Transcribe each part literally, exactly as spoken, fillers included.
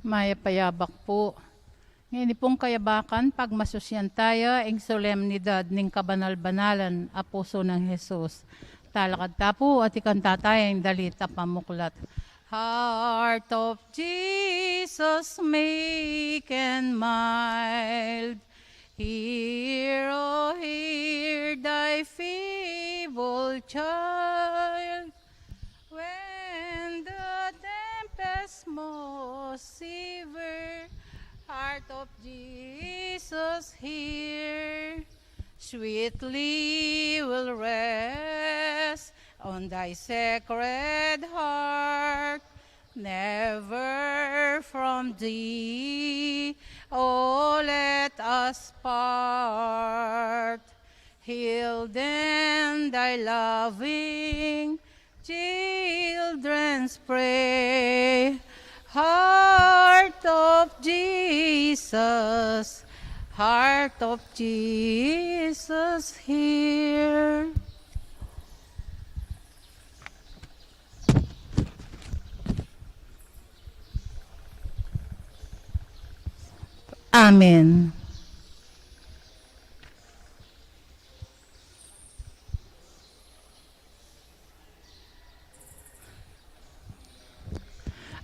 Mayap a yabak pu. Ngeni pung kayabakan, pagmasusyan taya ing solemnidad ning kabanal-banalan a pusu nang Jesus. Talakad ta pu at ikanta taya ing dalit a pamuklat. Heart of Jesus, meek and mild, hear, oh, hear thy feeble child. When the tempest most severe, heart of Jesus, hear. Sweetly will rest on thy sacred heart, never from thee, oh, let us part. Heal then thy loving children's prayer. Heart of Jesus, heart of Jesus, hear. Amen.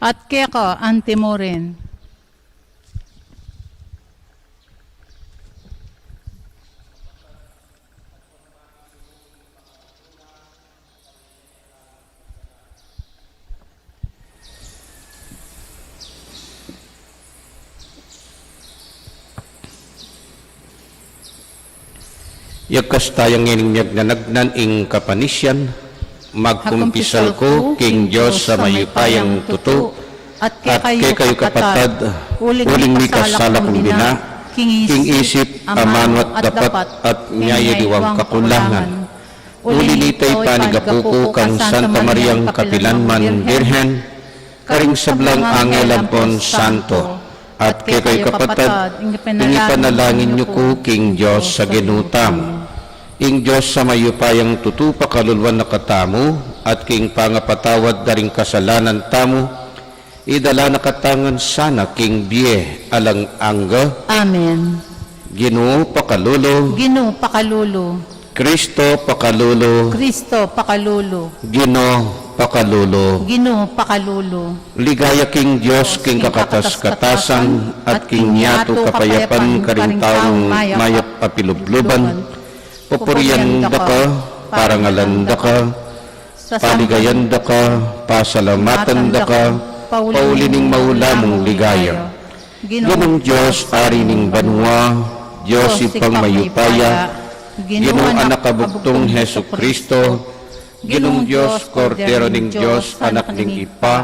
At keka antimurin. Yagkas taya ngening miyagnanagnan ing kapanisian, magkumpisal ku king Dios a mayupayang tutu, at kekayu kapatad, uling mikasala kung bina, king isip, amanu at dapat, at miyayaliwang kakulangan. Uli nita, ipanigapu ku kang Santa Mariang kapilan man Birhen, karing sablang angel ampon santo, at kekayu kapatad, ing ipanalangin yu ku king Dios a Ginu tamu. Ing Dios a mayupayang tutu pakaluluan na katamu, at king pangapatawad da ring kasalanan tamu, idala na katamu ngan sana king bie alang angga. Amen. Ginu, pakalulu. Ginu, pakalulu. Kristo, pakalulu. Kristo, pakalulu. Ginu, pakalulu. Ginu, pakalulu. Ligaya king Dios king kakatas-katasan, at king yatu kapayapan karing taung mayap a pilubluban. Pupurian da ka, parangalan da ka, paligayan da ka, pasalamatan da ka, pauli ning maula mung ligaya. Ginung Dios, Ari ning banua, Dios Ibpang mayupaya, Ginung Anak a bugtung Jesucristo, Ginung Dios, Kordero ning Dios, Anak ning Ibpa,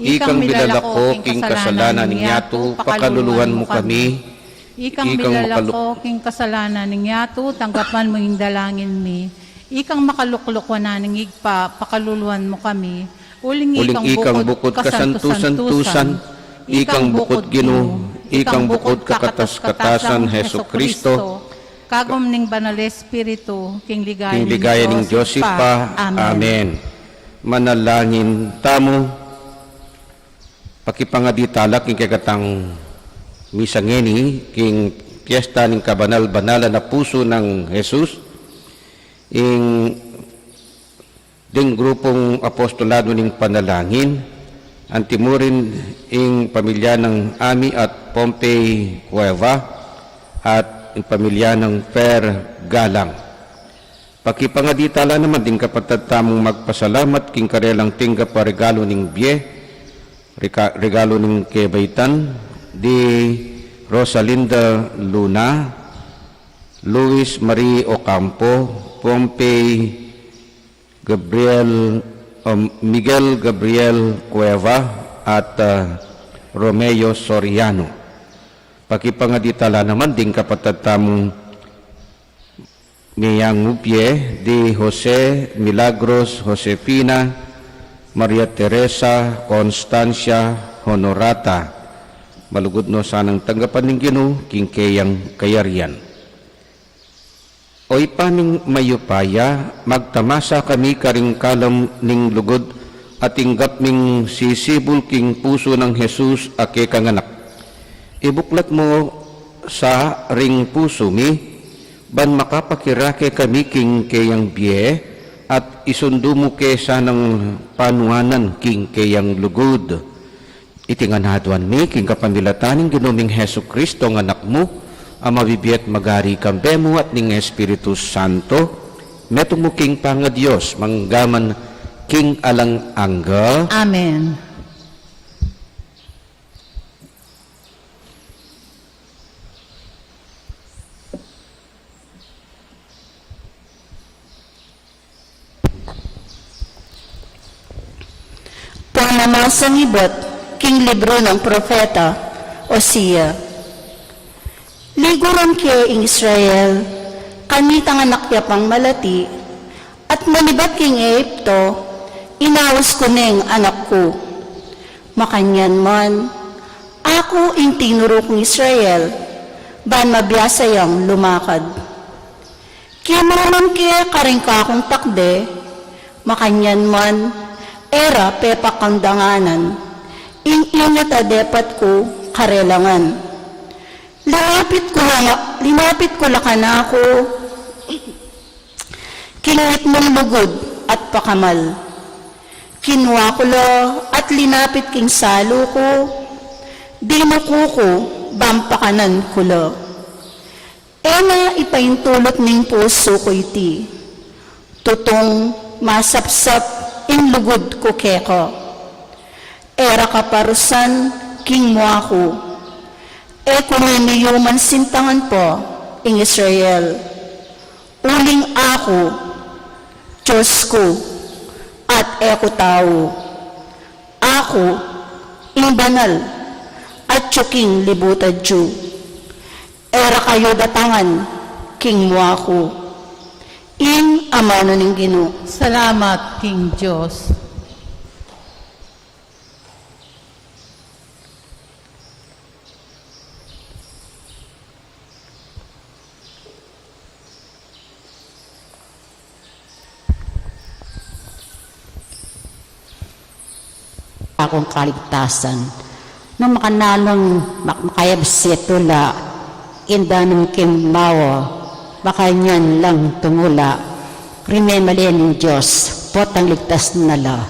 ikang milalako king kasalanan ning yatu, pakaluluan mu kami. Ikang milalako king kasalanan ning yatu, tanggapan mu ing dalangin mi. Ikang makalukluk wanan ning Ibpa, pakaluluan mu kami. Uling ikang bukud kasantu-santusan, ikang bukud Ginu, ikang bukud kakatas-katasan Jesucristo, kagum ning Banal Espiritu, king ligaya ning Dios Ibpa. Amen. Manalangin tamu. Pakipangadi tala king kekatang misa ngeni, king piesta ning kabanal-banalan a pusu nang Jesus, ing ding grupung apostolado ning panalangin, antimurin ing pamilya nang Ami at Pompey Cueva, at ing pamilya nang Per Galang. Pakipangadi tala naman ding kapatad tamung magpasalamat king karelang tinggap a regalo ning bie, reka-, regalo ning kebaitan, di Rosalinda Luna, Luis Marie Ocampo, Pompey Gabriel, um, Miguel Gabriel Cueva, at, uh, Romeo Soriano. Pakipangadi tala naman ding kapatad tamung miyangubie, di Jose Milagros, Josefina, Maria Teresa, Constancia, Honorata. Malugud no sanang tanggapan ning Ginu king keyang kayarian. O Ibpa ming mayupaya, magtamasa kami karing kalam ning lugud a tinggap ming sisibul king pusu nang Jesus a kekang anak. Ibuklat mu sa ring pusu mi, ban makapakirake kami king keyang bie, at isundu mu ke sanang panuanan king keyang lugud. Iti ngan aduan mi king kapamilatan ning Ginu ming Jesucristo, a Anak mu, a mabibie at magari kambe mu at ning Espiritu Santo, metung mu king pangaDios, mangga man king alang angga. Amen. Pamamasang ibat king libru nang propeta Hosea. Liguran ke ing Israel, kanitang anak ya pang malati, at manibat king Egipto, inaus ku neng anak ku. Makanyan man, aku ing tinuru kung Israel, ban mabiasa yang lumakad. Kimaman ke karing kakung takbe, makanyan man, e ra pepakang danganan, ing ingat a depat ku karelangan. Linapit ku la, linapit ku la kanaku, king mitmung lugud at pakamal. Kinua ku la at linapit king salu ku, dinuku ku, ban pakanan ku la. E na ipaintulut ning pusu ku iti, tutung masapsap ing lugud ku keka. E ra kaparusan king mua ku. E ku ne miyuman sintangan pa ing Israel. Uling aku, Dios ku, at e ku tau. Aku, ing banal, atyu king libutan yu. E ra kayu datangan king mua ku. Ing amanu ning Ginu. Salamat king Dios. Akung kaligtasan. Nung makananung mak-, makayabsi tula, ing danum king mawa, makanyan lang tumula, ring memalen ning Dios, potang ligtas na la.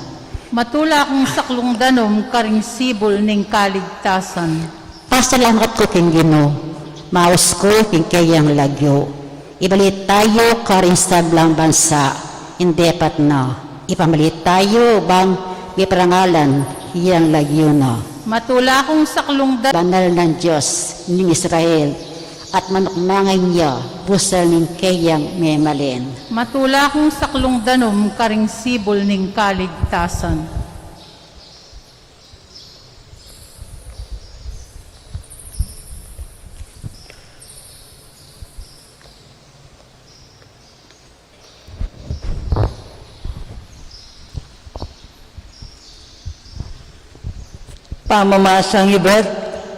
Matula kung saklung danum karing sibul ning kaligtasan. Pasalamat ku king Ginu, maus ku king keyang lagyu. Ibalita yu karing sablang bansa, ing depat na. Ipambalita yu bang miparangalan yang lagyu na. Matula kung saklung da- Banal nang Dios ning Israel, at manukmangan ya busal ning keyang memalen. Matula kung saklung danum karing sibul ning kaligtasan. Pamamasang ibat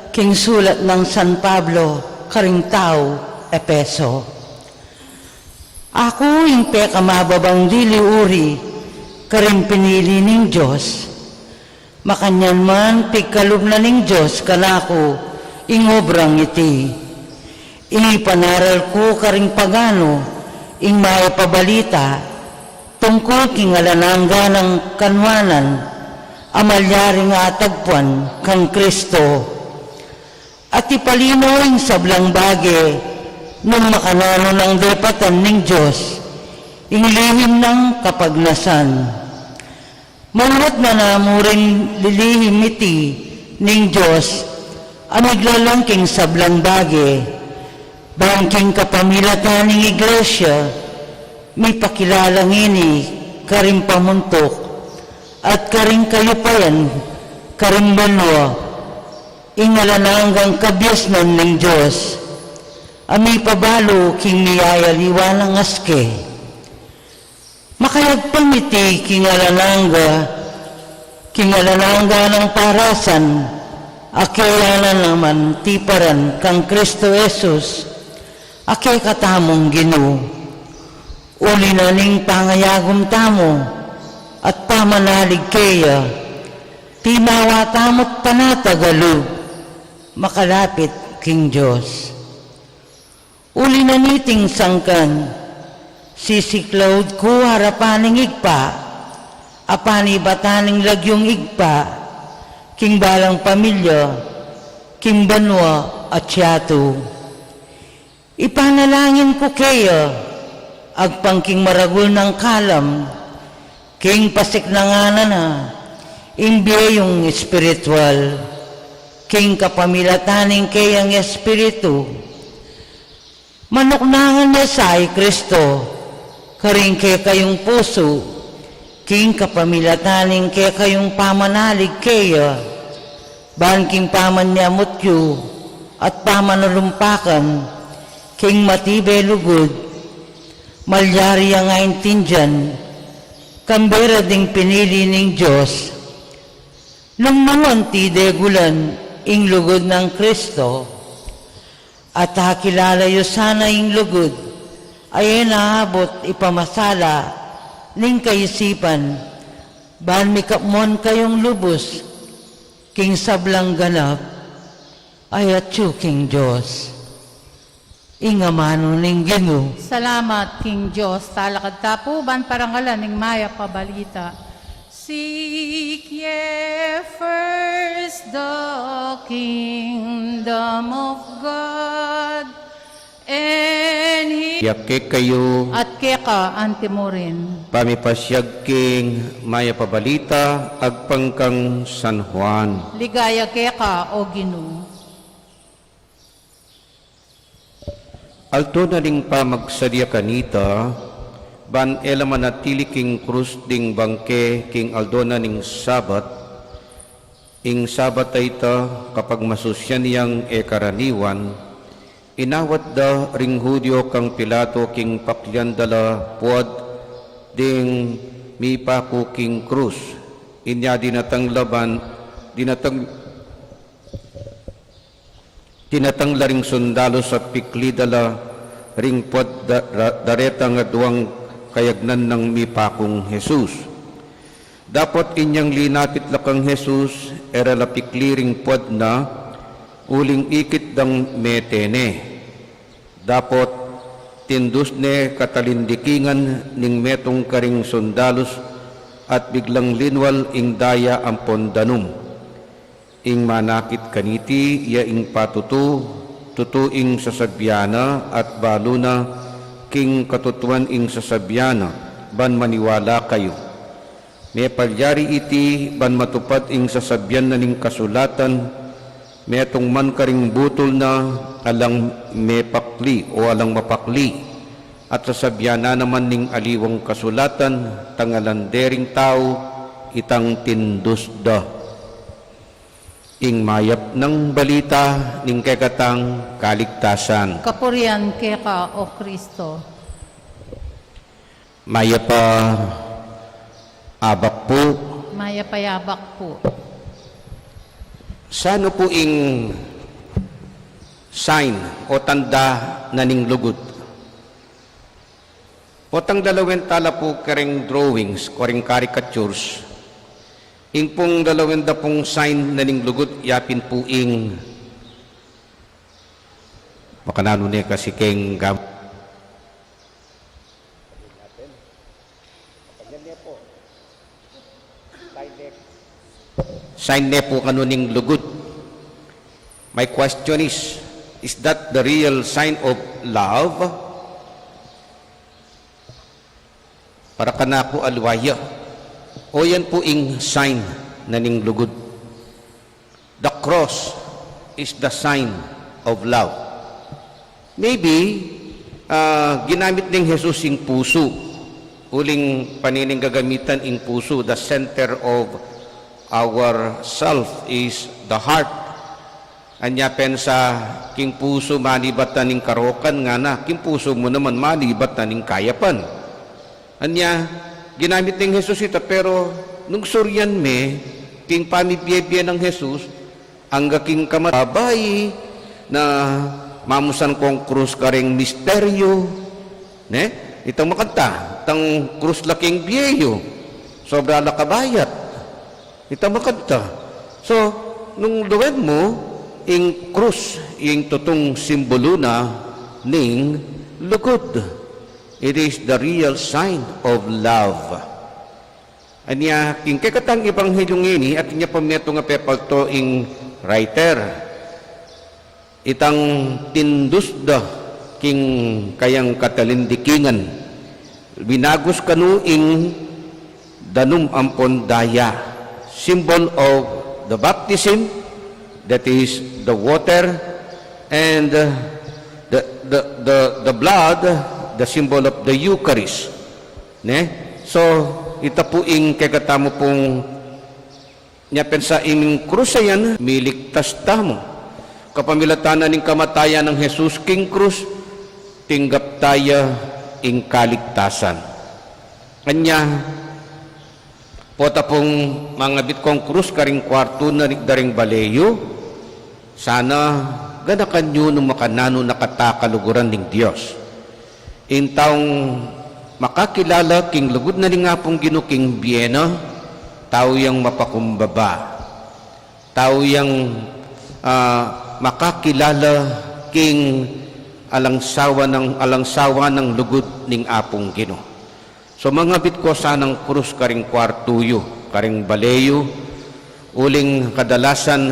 king sulat nang San Pablo karing tau Efeso. Aku ing pekamababang dili uri karing pinili ning Dios. Makanyan man, pigkalub na ning Dios kanaku ing obrang iti. Ipanaral ku karing paganu ing mayap a balita tungkul king alang angga nang kanuanan a malyaring atagpuan kang Kristo. At ipalino ing sablang bage nung makananu nang depatan ning Dios ing lihim nang kapagnasan. Manuat na namu ring lilihim iti ning Dios a miglalang king sablang bage, bang king kapamilatan ning Iglesia, mipakilala ngeni karing pamuntuk at karing kayupayan karing banua, ing alang anggang kabiasnan ning Dios, a mipabalu king miyayaliwa nang aske. Makayagpang iti king alang angga, king alang angga nang parasan, a kaya na naman tiparan kang Kristo Jesus, a kekatamung Ginu. Uli na ning pangayagum tamu, at pamanalig keya, timawa tamu't panatag a lub makalapit king Dios. Uli na niting sangkan, sisiklaud ku arapan ning Ibpa, a panibatan ning lagyung Ibpa, king balang pamilya, king banua at yatu. Ipanalangin ku keya, agpang king maragul nang kalam, king pasiknangan na ing bie yung espiritual, king kapamilatan ning keyang Espiritu. Manuknangan ya sa i Kristo, karing kekayung pusu, king kapamilatan ning kekayung pamanalig keya, ban king pamanyamut yu at pamanulumpakan, king matibe lugud, malyari yang aintindian, kambe ra ding pinili ning Dios, nung mangan ti degulan ing lugud nang Kristo, at akilala yu sana ing lugud, a e na abut ipamasala ning kaisipan, ban mikapmon kayung lubus, king sablang ganap, a atyu king Dios. Ing amanu ning Ginu. Salamat king Dios. Talakad ta pu ban parangalan ing mayap a balita. Seek ye first the kingdom of God, and His... Ya kekayu. At keka antimurin. Pamipasiag king mayap a balita agpang kang San Juan. Ligaya keka, O Ginu. Aldo na ning pamagsadya kanita, ban e la manatili king krus ding bangke king aldo na ning Sabat. Ing Sabat a ita, kapagmasusyan yang e karaniwan, inawat da ring Judio kang Pilato king paklian da la puad ding mipaku king krus. Inya dinatang la ban, dinatang Dinatang la ring sundalus a pikli da la ring puad da-, da-, daretang aduang kayagnan nang mipakung Jesus. Dapot inyang linapit la kang Jesus, e ra la pikli ring puad na, uling ikit dang mete ne. Dapot tindus ne katalindikingan ning metung karing sundalus at biglang linwal ing daya ampon danum. Ing manakit kaniti ya ing patutu, tutu ing sasabian na, at balu na king katutuan ing sasabian na, ban maniwala kayu. Mepalyari iti ban matupad ing sasabian na ning kasulatan, metung man karing butul na alang mepakli o alang mapakli, at sasabian na naman ning aliwang kasulatan, tangalan de ring tau itang tindus da. Ing mayap nang balita ning kekatang kaligtasan. Kapurian keka, O Kristo. Mayap a abak pu. Mayap a abak pu. Sanu pu ing sign o tanda na ning lugud? Potang lalawen ta la pu kareng drawings, kareng caricatures. Ing pung lalawen da pung sign na ning lugud, yapin pu ing makananu ne kasi keng gam-, sign ne pu kanu ning lugud. My question is, is that the real sign of love? Para kanaku aliwa ya. O yan pu ing sign na ning lugud. The cross is the sign of love. Maybe, ah, ginamit neng Jesus ing pusu. Uling panining gagamitan ing pusu, the center of our self is the heart. Anya pensa, king pusu manibat na ning karokan, ngana, king pusu mu naman manibat na ning kayapan. Anya, ginamit neng Jesus ita, pero nung surian me, king pamibie-bie nang Jesus, angga king kamat-, babai, na mamusan kong krus kareng misteryo, ne? Itang makanta, itang krus la king bie yu. Sobra la kabayat. Ita makanta. So, nung duen mu, ing krus, ing tutung simbolu na ning lugud. It is the real sign of love. Anya, king kekatang ebanghelyo ngeni, atin ya pa metung a pepalto ing writer. Itang tindus da king kayang katalindikingan. Binagus kanu ing danum ampon daya. Symbol of the baptism, that is the water, and uh, the, the, the, the blood, the symbol of the Eucharist. Ne? So, ita pu ing kekatamu pung nya pensa ing krus a yan, miligtas tamu. Kapamilatan na ning kamatayan nang Jesus king krus, tinggap taya ing kaligtasan. Anya, pota pung mangabit kong krus karing kwartu na ri-, da ring bale yu, sana ganakan yu nung makananu na kata kaluguran ning Dios. Ing taung makakilala king lugud na ning Apung Ginu king bie na, tau yang mapakumbaba. Tau yang, ah, makakilala king alangsawa nang, alangsawa nang lugud ning Apung Ginu. So, mangabit ko sanang krus karing kwartu yu, karing bale yu, uling kadalasan,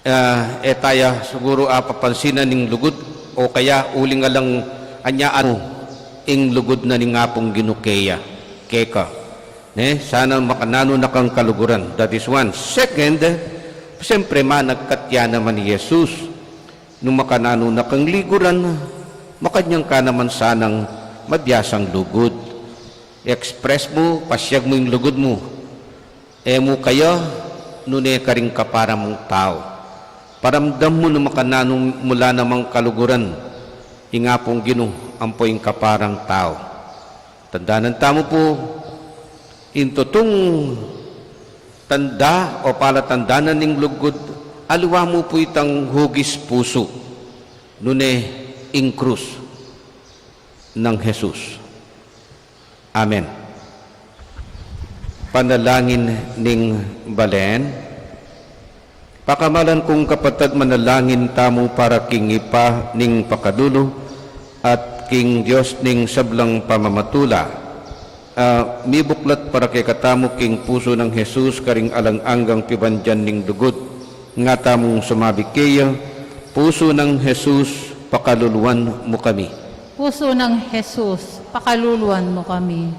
ah, e taya siguru apapansinan ning lugud, o kaya uling alang anyaan mu ing lugud na ning Apung Ginu keya, keka. Ne, sana makananu na kang kaluguran. That is one. Second, siyempre, managkat ya naman i Jesus. Nung makananu na kang liguran, makanyan ka naman sanang mabiasang lugud. Express mu, pasyag mu ing lugud mu. E mu kaya, nune karing kapara mung tau. Paramdam mu nung makananu mu la namang kaluguran ing Apung Ginu ampo ing kaparang tau. Tandanan tamu pu, ing tutung tanda o palatandanan ning lugud, aliwa mu pu itang hugis pusu, nune ing krus nang Jesus. Amen. Panalangin ning balen. Pakamalan kung kapatad, manalangin tamu para king Ibpa ning pakalulu at king Dios ning sablang pamamatula. Ah, mibuklat para kekatamu king pusu nang Jesus karing alang anggang pibandian ning lugud. Nga tamung sumabi keya, Pusu nang Jesus, pakaluluan mu kami. Pusu nang Jesus, pakaluluan mu kami.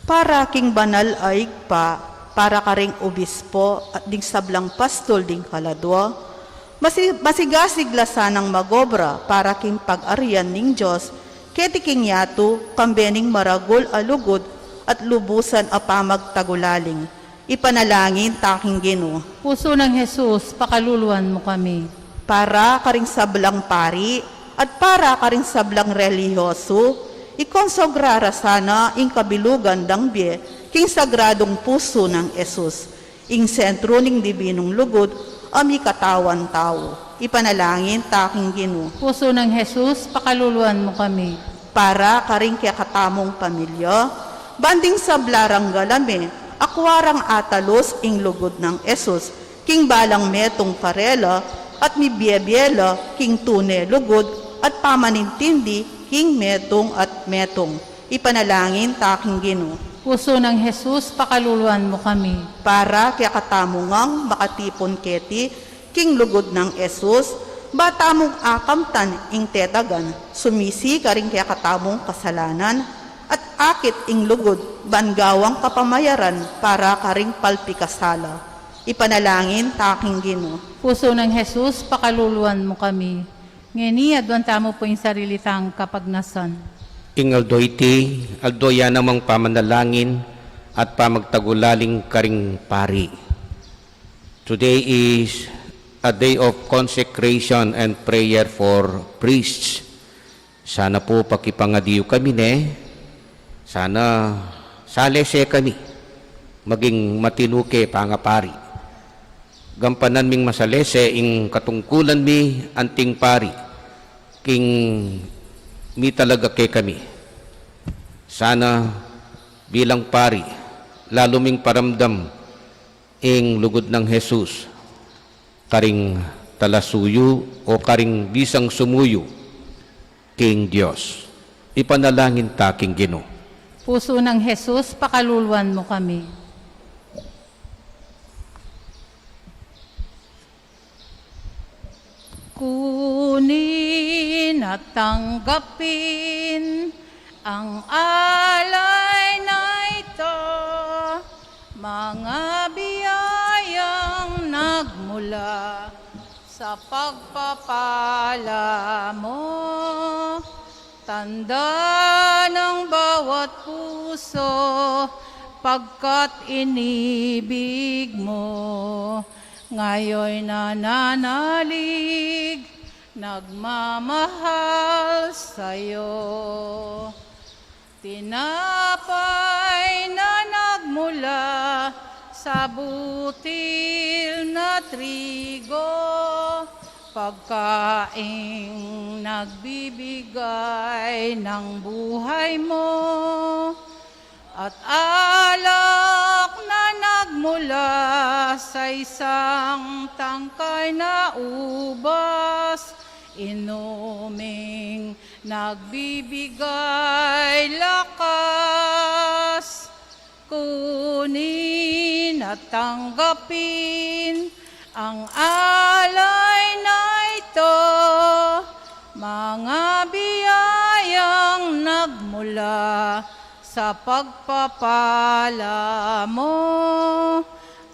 Para king banal a Ibpa, para karing obispo at ding sablang pastul ding kaladua, masi-, masigasig la sanang magobra para king pag-arian ning Dios, keti king yatu, kambe ning maragul a lugud at lubusan a pamagtagulaling. Ipanalangin ta king Ginu. Pusu nang Jesus, pakaluluan mu kami. Para karing sablang pari at para karing sablang relihiyosu, ikonsagra ra sana ing kabilugan dang bie king sagradung pusu nang Jesus, ing sentru ning dibinung lugud a mikatawan tau. Ipanalangin ta king Ginu. Pusu nang Jesus, pakaluluan mu kami. Para karing kekatamung pamilya, ban ding sabla rang galame, akua rang atalus ing lugud nang Jesus king balang metung karela, at mibie-bie la king tune lugud at pamanintindi king metung at metung. Ipanalangin ta king Ginu. Pusu nang Jesus, pakaluluan mu kami. Para kekatamu ngang makatipun keti king lugud nang Jesus, ba tamung akamtan ing tetagan, sumisi karing kekatamung kasalanan, at akit ing lugud ban gawang kapamayaran para karing palpikasala. Ipanalangin ta king Ginu. Pusu nang Jesus, pakaluluan mu kami. Ngeni, aduan tamu pu ing sarili tang kapagnasan. Ing aldo iti, aldo ya namang pamanalangin at pamagtagulaling karing pari. Today is a day of consecration and prayer for priests. Sana pu pakipangadi yu kami ne. Sana salese kami maging matinu ke pangapari. Gampanan ming masalese ing katungkulan mi anting pari. king mitalaga kekami. Sana bilang pari, lalu ming paramdam ing lugud nang Jesus karing talasuyu o karing bisang sumuyu king Dios. Ipanalangin ta king Ginu. Pusu nang Jesus, pakaluluan mu kami. Kunin at tanggapin ang alay na ito, mga biyayang nagmula sa pagpapala mo. Tanda ng bawat puso, pagkat inibig mo. Ngayoy nananalig, nagmamahal sa'yo. Tinapay na nagmula sa butil na trigo, pagkaing nagbibigay ng buhay mo. At alak na nagmula sa isang tangkay na ubas, inuming nagbibigay lakas. Kunin at tanggapin ang alay na ito, mga biyayang nagmula sa pagpapala mo.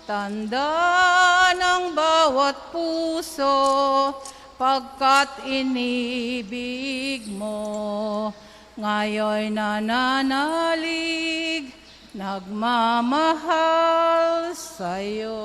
Tanda ng bawat puso, pagkat inibig mo. Ngayoy nananalig, nagmamahal sa'yo.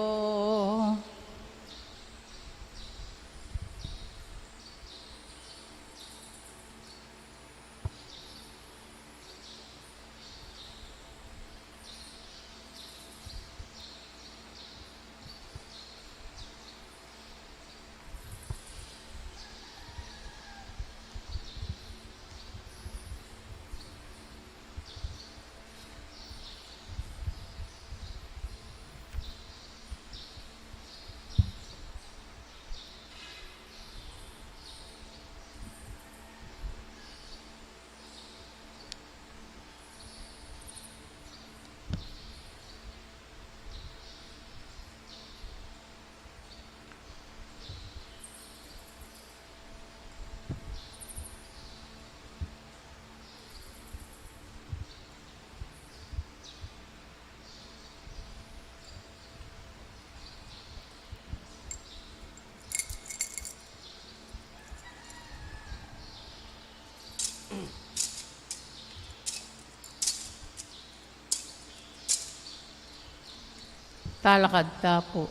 Talakad ta pu.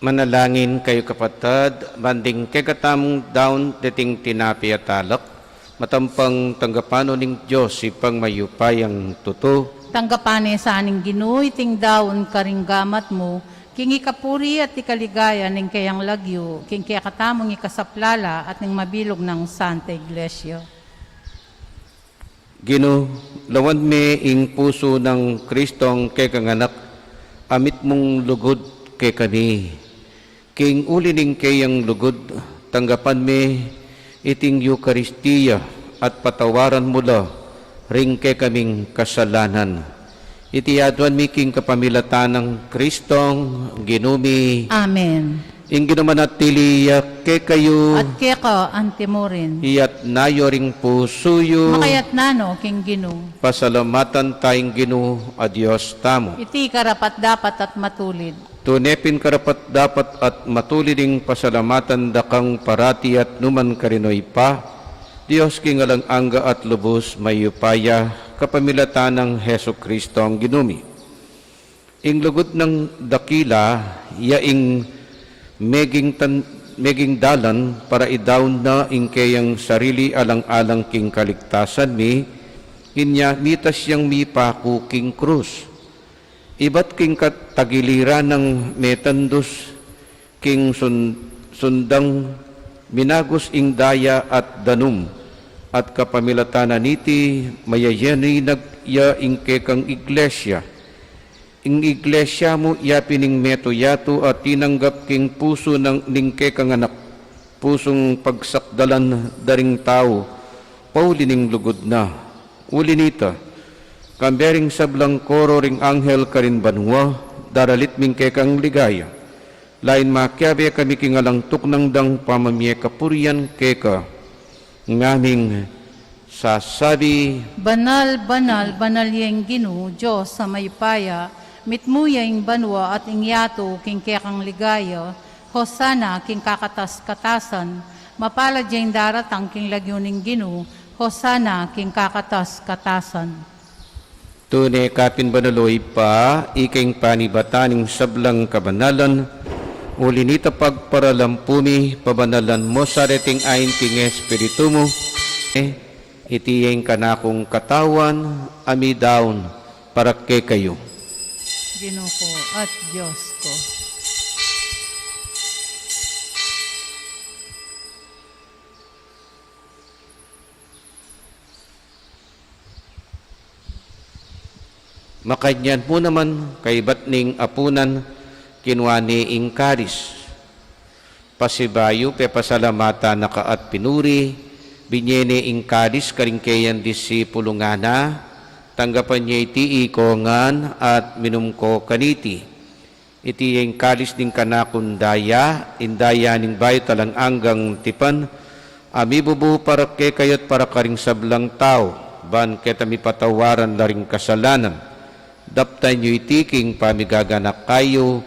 Manalangin kayu, kapatad, ban ding kekatamung daun deting tinape at alak, matampang tanggapan no ning Dios, Ibpang mayupayang tutu. Tanggapan ne sa ning Ginu iting daun karing gamat mu, king ikapuri at ikaligaya ning keyang lagyu, king kekatamung ikasaplala at ning mabilug nang Santa Iglesia. Ginu, lawan me ing pusu nang Kristong kekang Anak, a mitmung lugud kekami. King uli ning keyang lugud, tanggapan me iting Eukaristia at patawaran mu la ring kekaming kasalanan. Iti aduan mi king kapamilatan nang Kristong Ginu mi. Amen. Ing Ginu manatili ya kekayu. At keka antimurin. Iyatna yu ring pusu yu. Makayatna no king Ginu. Pasalamatan ta ing Ginu a Dios tamu. Iti karapat-dapat at matulid. Tune pin karapat-dapat at matulid ing pasalamatan da kang parati at numan karin, O Ibpa, Dios king alang angga at lubus mayupaya, kapamilatan nang Jesucristo ang Ginu mi. Ing lugud nang dakila, ya ing meging tan-, meging dalan para idaun na ing keyang sarili alang-alang king kaligtasan mi, Inya mitas yang mipaku king krus. Ibat king kat-, tagiliran nang metandus king sun-, sundang minagus ing daya at danum, at kapamilatan na niti mayayaninag ya ing kekang iglesia. Ing iglesia mu yapin ing meto yatu a tinanggap king pusu nang ning kekang anak, pusung pagsakdalan da ring tau, pauli ning lugud na. Uli nita, kambe ring sablang koro ring anghel karin banua, daralit mi ing kekang ligaya. Lain makiabe kami king alang tuknang dang pamamie kapurian keka. Ngaming sasabi, Banal, banal, banal ya ing Ginu, Dios a mayupaya, mitmu ya ing banua at ing yatu king kekang ligaya, Hosana king kakatas-katasan, mapalad ya ing daratang king lagyu ning Ginu, Hosana king kakatas-katasan. Tune ka pin banal, O Ibpa, ika ing panibatan ning sablang kabanalan, uli nita pagparalampu mi, pabanalan mu sa reting ain king Espiritu mu. Eh, iti ing kanakung katawan, a midaun para kekayu. Ginu ku at Dios ku. Makanyan mu naman, kaibat ning apunan, kinua ne ing kalis. Pasibayu pepasalamatan na ka at pinuri, binye ne ing kalis karing keyang disipulu ngana, tanggapan ye iti iko ngan at minum ko kaniti. Iti ing kalis ning kanakung daya, ing daya ning bayu at alang anggang tipan, a mibubu para kekayu at para karing sablang tau, ban keta mipatawaran la ring kasalanan. Daptan yu iti king pamigaganaka yu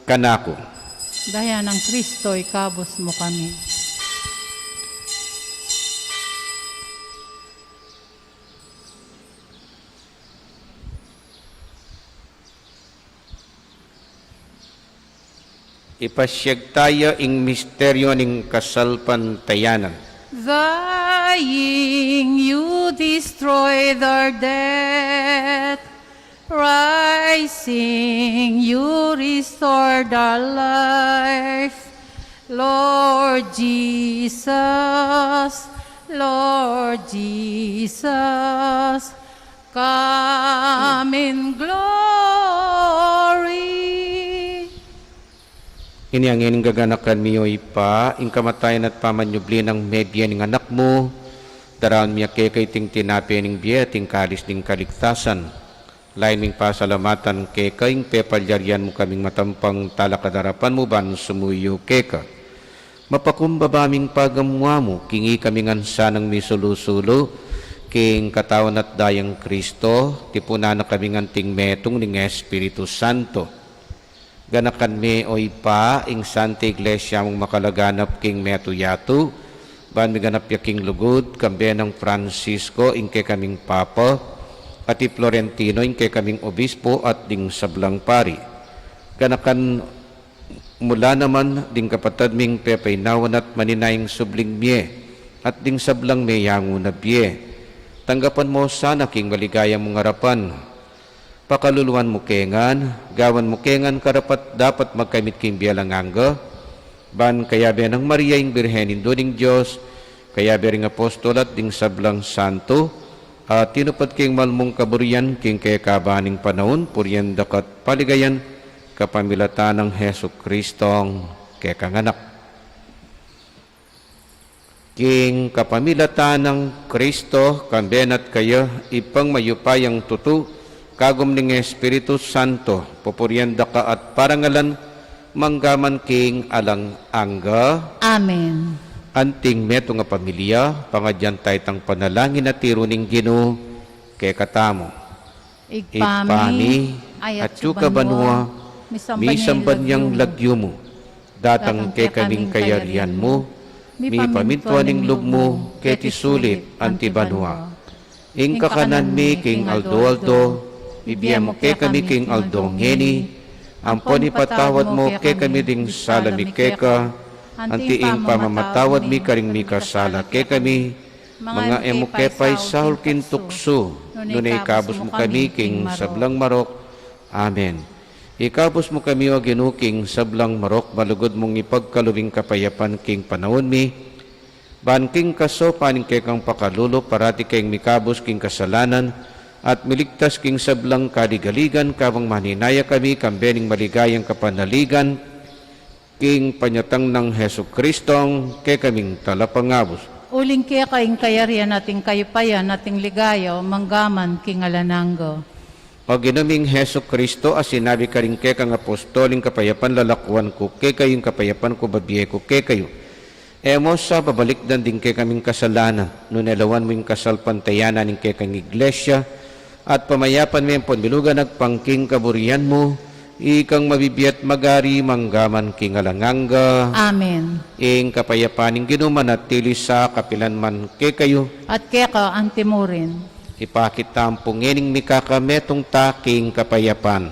kanaku. Daya nang Kristo, ikabus mu kami. Ipasiag taya ing misteryu ning kasalpantayanan. Dying, you destroy their death. Rising, you restore their life. Lord Jesus, Lord Jesus, come in glory. Ini ing gaganakan mi, O Ibpa, ing kamatayan at pamanyubli nang mebie ning Anak mu, daraun mi keka iting tinape ning bie at ing kalis ning kaligtasan. Lain ming pasalamatan keka ing pepalyarian mu kaming matampang talakad king arapan mu ban sumuyu keka. Mapakumbaba ming pagamuan mu, king ikami ngan sanang misulu-sulu king katawan at dayang Kristo, tipunan na kaming anting metung ning Espiritu Santo. Ganakan me, O Ibpa, ing Santa Iglesia mung makalaganap king metung yatu, ban miganap ya king lugud, kambe nang Francisco, ing kekaming Papa, at i Florentino, ing kekaming Obispo, at ding sablang pari. Ganakan mu la naman ding kapatad ming pepainawan at maninayang subling mie, at ding sablang meyangu na bie. Tanggapan mu sana king maligaya mung arapan. Pakaluluan mu ke ngan, gawan mu ke ngan karapat-dapat magkamit king bie alang angga, ban kayabe nang Maria ing Birhen Indu ning Dios, kayabe ring apostol at ding sablang santo, a tinupad king malmung kaburian king kekaban ning panaun, purian da ka at paligayan, kapamilatan nang Jesucristong kekang Anak. King kapamilatan nang Kristo, kambe na at kaya, Ibpang mayupayang tutu, kagum ning Espiritu Santo, pupurian da ka at parangalan, mangga man king alang angga. Amen. Anting metung a pamilya, pangadyan taya itang panalangin a tiru ning Ginu kekatamu. Ibpa mi, atsu ka banua, misamban ya ing lagyu mu, datang kekami ing kayarian mu, mipamintuan ing lub mu, keti sulip anti banua. Ing kakanan mi king aldo-aldo, ibie mu kekami king aldo ngeni, ampon ipatawad mu kekami ding sala mi keka, anti ing pamamatawad mi karing mikasala kekami, Manga e mu ke paisaul king tuksu, nune ikabus mu kami king sablang marok. Amen. Ikabus mu kami, O Ginu, king sablang marok, malugud mung ipagkalub ing kapayapan king panaun mi, ban king kasaupan ning kekang pakalulu, parati kaming mikabus king kasalanan, at miligtas king sablang kaligaligan, kabang manenaya kami kambe ning maligayang kapanaligan, king panyatang nang Jesucristong kekaming Talapangabus. Uling keka ing kayarian at ing kayupayan at ing ligaya, manggaman king alang angga. O Ginu ming Jesucristo, a sinabi karing kekang apostol, ing kapayapan lalakuan ku kekayu, ing kapayapan ku bibie ku kekayu. E mu sa babalikdan ding kekaming kasalanan, nune lawan mu ing kasalpantayanan ning kekang Iglesia, at pamayapan me ampon milugan agpang king kaburian mu, ikang mabibie at magari manggaman king alang angga. Amen. Ing kapayapan ning Ginu manatili sa kapilan man kekayu. At keka antimurin. Ipakit tamu pu ngening mikakametung ta king kapayapan.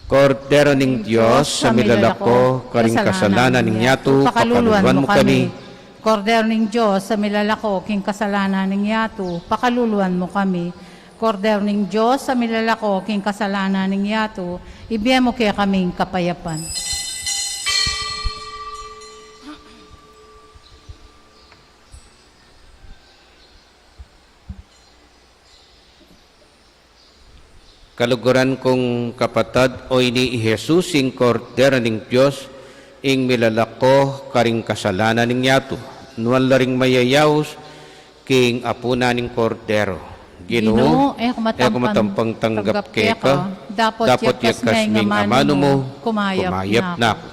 Kordero ning Dios, a milalako karing kasalanan ning yatu, pakaluluan mu kami. Kordero ning Dios, a milalako king kasalanan ning yatu, pakaluluan mu kami. Kordero ning Dios, a milalako king kasalanan ning yatu, ibie mu kekami ing kapayapan. Kaluguran kung kapatad, o ini i Jesus, ing Kordero ning Dios, ing milalako karing kasalanan ning yatu. Nuan la ring mayayaus king apunan ning Kordero. Ginu, e ku matampang tanggap keka, dapot yagkas me ing amanu mu, kumayap na ku.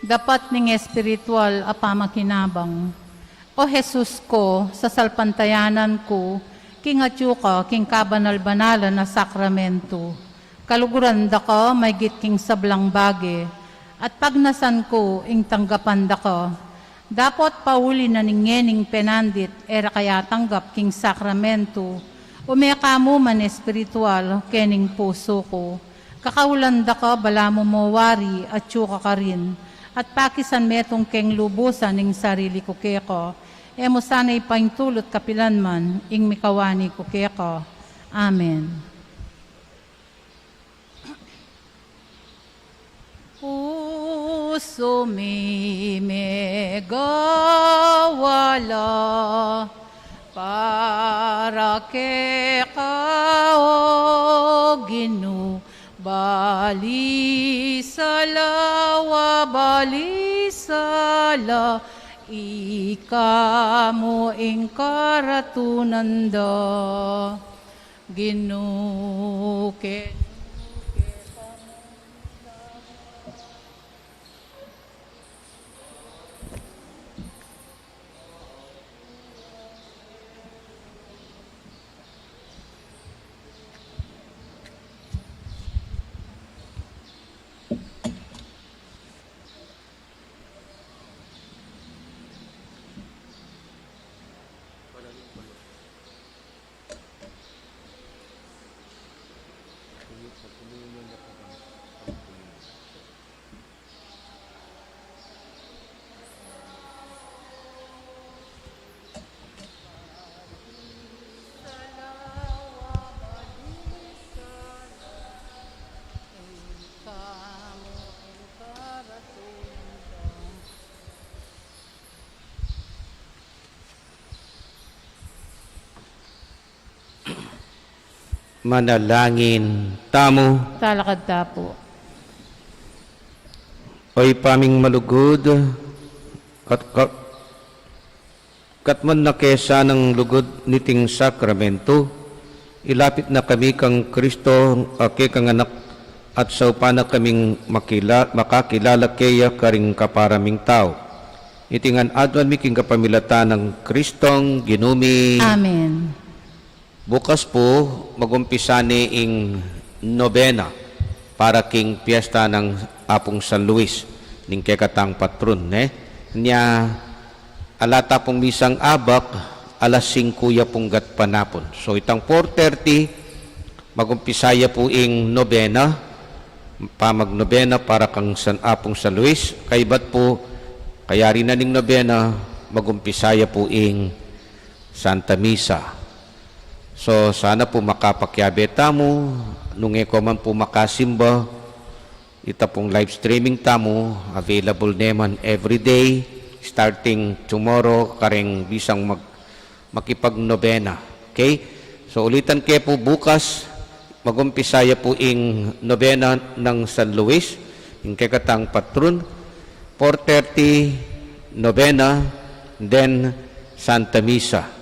Dapat ning espiritual a pamakinabang. O Jesus ku, sasalpantayanan ku king atyu ka king kabanal-banalan a sakramentu. Kaluguran da ka maigit king sablang bage, at pagnasan ku ing tanggapan da ka. Dapot pauli na ning ngening penandit e ra ka yatanggap king sakramentu, ume ka mu man espiritual kening pusu ku. Kakaulan da ka, balamu mo wari atyu ka karin, at pakisan metung keng lubusan ing sarili ku keka. E mu sana ipaintulut kapilan man ing mikawani ku keka. Amen. Pusu mi megawala para keka, O Ginu, balisala wa balisala, ika mu ing karatunan da. Ginu, ke Manalangin tamu. Talakad ta pu. O Ibpa ming malugud, kat-, kat-, katmuan na ke sanang lugud niting sakramentu, ilapit na kami kang Kristo a kekang Anak, at saupan na kaming makila-, makakilala keya karing kapara ming tau. Iti ngan aduan mi king kapamilatan nang Kristong Ginu mi. Amen. Bukas pu, mag-umpisa ne ing nobena. para king piesta nang Apung San Luis, ning kekatang patron, ne? Nya, ala ta pung misang abak, alas singku ya pung gatpanapun. So, itang four thirty, magumpisa ya pu ing nobena, pamagnobena para kang San, Apung San Luis, kaybat pu, kayari na ning nobena, magumpisa ya pu ing Santa Misa. So, sana pu makapakiabe tamu, nung e ko man pu makasimba, ita pung live streaming tamu, available ne man every day, starting tomorrow, kareng bisang mag-, makipagnobena. Okay? So, ulitan ke pu, bukas, magumpisa ya pu ing nobena nang San Luis, ing kekatang patron, four thirty, nobena, then Santa Misa.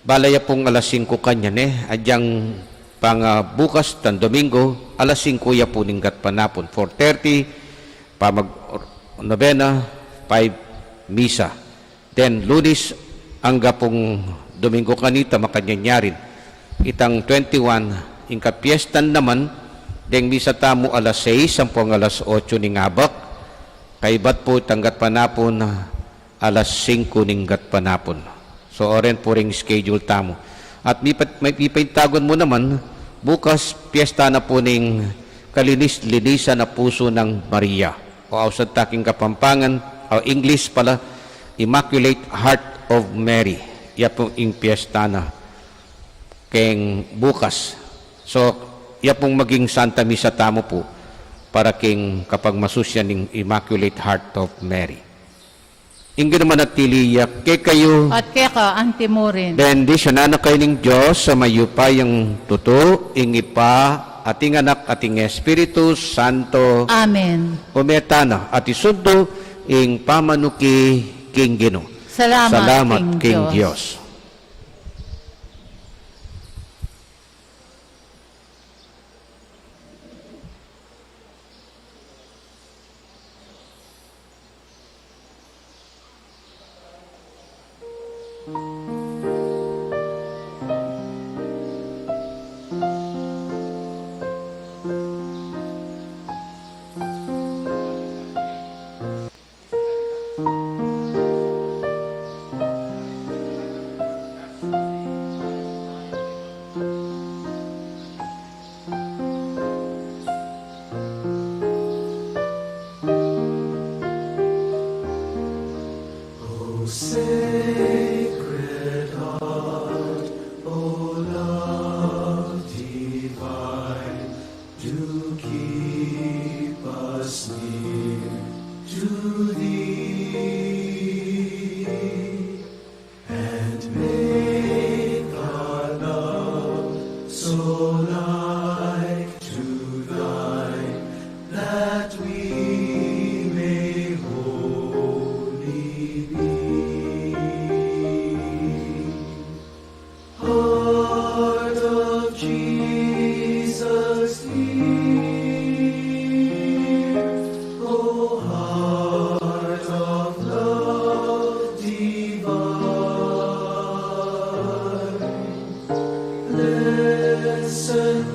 Bala ya pung alas singku kanyan, e, agyang pang, ah, bukas tang Domingo, alas singku ya pu ning gatpanapun, four thirty, pamag-, nobena, five, misa. Then, Lunis angga pung Domingo kanita, makanyan ya rin. Itang twenty-one, ing kapiestan naman, deng misa tamu alas sais ampong alas otso ning abak, kaybat pu itang gatpanapun, alas singku ning gatpanapun. So, oren pu ring schedule tamu. At mipat-, may pipaintagun mu naman, bukas, piesta na pu ning Kalinis-linisan a Pusu nang Maria. O ausad ta king Kapampangan, o English pala, Immaculate Heart of Mary. Ya pu ing piesta na keng bukas. So, ya pung maging Santa Misa tamu pu para king kapagmasusyan ning Immaculate Heart of Mary. Ing Ginu manatili ya kekayu. At keka anti mu rin. Bendisyunan na kayu ning Dios a mayupayang tutu, ing Ibpa, at ing Anak, at ing Espiritu Santo. Amen. Ume tana at isundu ing pamanuki king Ginu. Salamat king Dios. O Sacred Heart, O Love Divine, do keep us near to Thee, and make our love so like to Thine that we may holy be. Heart of Jesus dear, O heart of love divine, listen